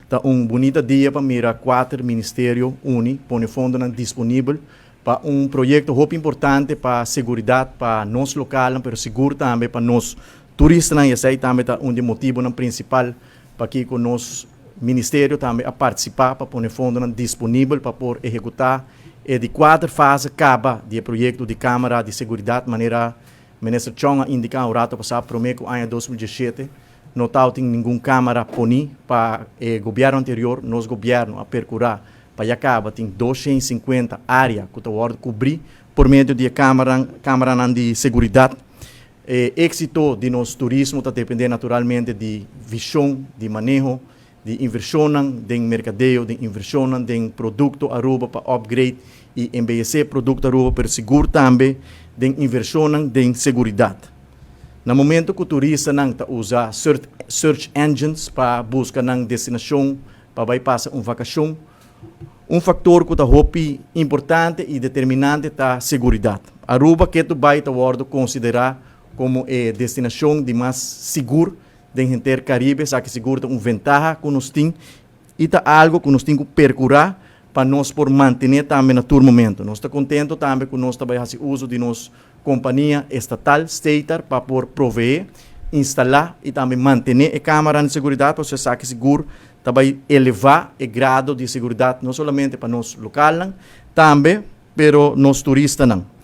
Ta un bunita dia pa mira cuater ministerio uni pone fondonan disponibel pa un proyecto hopi importante pa seguridad pa nos localnan, pero sigur tambe pa nos turistanan, y esey tambe ta un di e motibonan principal pakico nos ministerio tambe a participa pa pone fondonan disponibel pa por ehecuta e di cuater fase caba di e proyecto di camera di seguridad. Manera Minister Chong a indica un rato pasa, prome cu aña 2017 no tabatin ningun camera poni pa e gobierno anterior. Nos gobierno a percura pa ya caba tin 250 area cu ta wordo cubri por medio di e cameranan di seguridad. E exito di nos turismo ta depende naturalmente di vision, di maneho, di inversionnan den mercadeo, di inversionnan den producto Aruba pa upgrade y embellece producto Aruba, pero sigur tambe den inversionnan den seguridad. Na momento cu turistanan ta usa search engines pa busca nan destinacion pa bay pasa un vacacion, un factor cu ta hopi importante y determinante ta seguridad. Aruba keto bay ta wordo considera como e destinacion di mas sigur den henter Caribe. Esaki sigur ta un ventaha cu nos tin y ta algo cu nos tin cu percura pa nos por mantene tambe na tur momento. Nos ta contento tambe cu nos ta bay haci uso di nos compania estatal Stater pa por provee, instala y tambe mantene e camera di seguridad, pasobra esaki sigur ta bay eleva e grado di seguridad no solamente pa nos localnan tambe, pero nos turistanan.